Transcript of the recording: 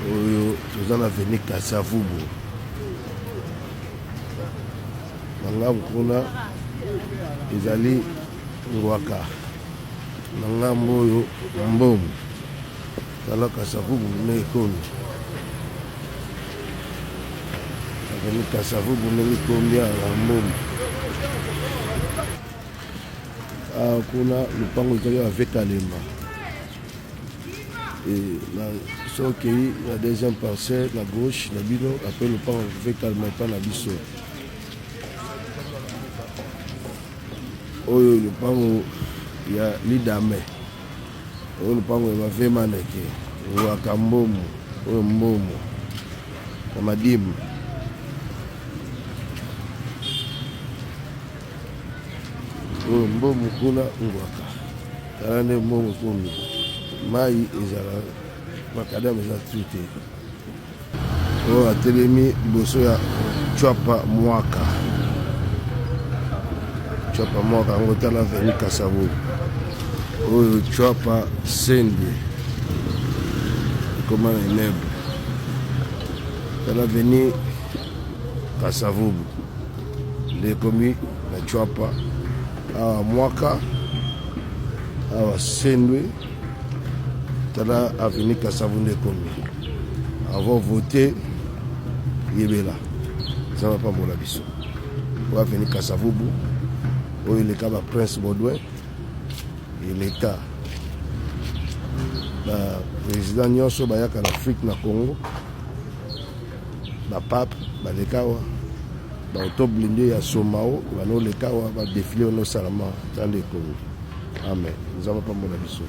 Oyo toza na avenue Kasavubu. Na ngambo kuna ezali Ngwaka, na ngambo oyo Mbomu. Tala Kasavubu ndenge ekomi. Avenue Kasavubu ndenge ekomi awa na Mbomu. Awa kuna lopango ezali avec Kalemba. Et na soki okei na deuxième parcelle na gauche na bino après lopango avec Kalemba epa na biso. Oyo lopango ya Lidame. Oyo lopango ya bave maneke ngwaka mbomu oyo mbomu ya madimu. Oyo mbomu kuna ngwaka. Tala nde mbomu ekomi. Mai ezala makadam eza tu te. Oyo atelemi liboso ya Chwapa Mwaka. Chwapa Mwaka yango tala avenue Kasavubu. Oyo Chwapa Sende ekoma na immeuble. Tala avenue Kasavubu nde ekomi na Chwapa awa Mwaka awa Sendwe. Tala avenue Kasavu nde ekomi. Avant voter yebela. Nzambe apambola biso. Oyo avenue Kasavubu oyo eleka ba Prince Baudouin eleka ba président nyonso bayaka na Afrique na Congo ba pape baleka awa ba auto blinde ya Somao banoleka awa ba défilé banosalama tala nde ekomi. Amen. Nzambe apambola biso.